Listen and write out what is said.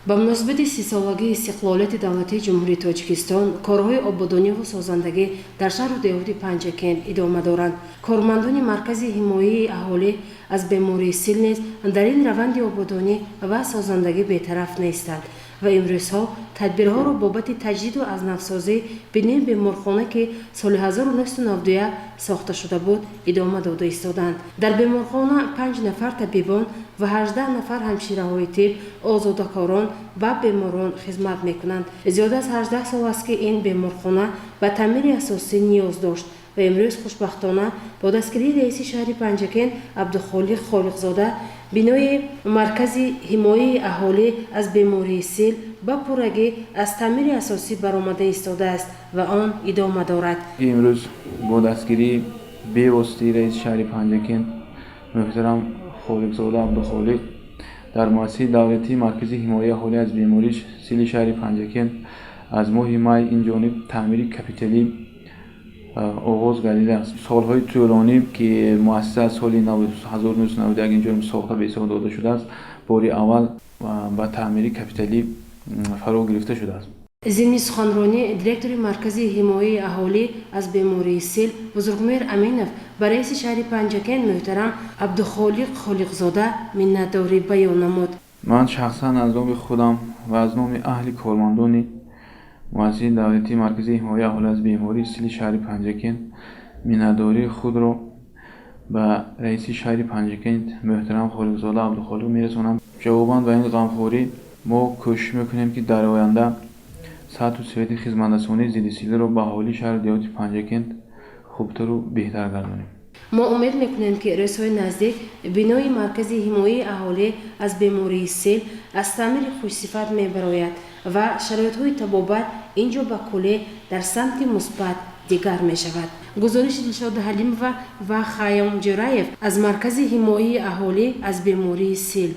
Ба муносибати 30-солагии истиқлолияти давлатии Ҷумҳурии Тоҷикистон корҳои ободониву созандагӣ дар шаҳру деҳоти Панҷакент идома доранд. Кормандони Маркази ҳимояи аҳолӣ аз бемории сил низ дар ин раванди ободонӣ ва созандагӣ бетараф нестанд ва имрӯзҳо тадбирҳоро бобати таҷдиду аз навсозӣ бинои беморхона, ки соли 1991 сохта шуда буд, идома дода истоданд. Дар беморхона панҷ нафар табибон ва 18 нафар ҳамшираҳои тиб озодакорон ба беморон хизмат мекунанд. Зиёда аз 18 сол аст, ки ин беморхона ба таъмири асосӣ ниёз дошт ва имрӯз хушбахтона бо дастгирии раиси шаҳри Панҷакент Абдухолиқ Холиқзода бинои Маркази ҳимояи аҳолӣ аз бемории сил ба пуррагӣ аз таъмири асосӣ баромада истодааст ва он идома дорад. Имрӯз бо дастгирии бевоситаи раиси шаҳри Панҷакент муҳтарам Холиқзода Абдухолиқ дар муассисаи давлатии Маркази ҳимояи аҳолӣ аз бемории сили шаҳри Панҷакент аз моҳи май ин ҷониб таъмири капиталӣ оғоз гардидааст. Солҳои тӯлонӣ, ки муассиса аз соли 1991 ин ҷониб сохта ба ҳисоб дода шудааст, бори аввал ба таъмири капиталӣ фаро гирифта шудааст. Зимни суханронӣ директори Маркази ҳимояи аҳолӣ аз бемории сил Бузургмеҳр Аминов ба раиси шаҳри Панҷакент муҳтарам Абдухолиқ Холиқзода миннатдорӣ баён намуд. Ман шахсан аз номи худам ва аз номи аҳли кормандони муассисаи давлатии Маркази ҳимояи аҳолӣ аз бемории сили шаҳри Панҷакент миннатдории худро ба раиси шаҳри Панҷакент муҳтарам Холиқзода Абдухолиқ мерасонам. Ҷавобан ба ин ғамхорӣ мо кӯшиш мекунем, ки дар оянда сатҳу сифати хизматрасонии зидди силиро ба аҳолии шаҳру деҳоти Панҷакент хубтару беҳтар гардонем. Мо умед мекунем, ки рӯзҳои наздик бинои Маркази ҳимояи аҳолӣ аз бемории сил аз таъмири хушсифат мебарояд ва шароитҳои табобат ин ҷо ба куллӣ дар самти мусбат дигар мешавад. Гузориши Дилшода Ҳалимова ва Хайём Ҷӯраев аз Маркази ҳимояи аҳолӣ аз бемории сил.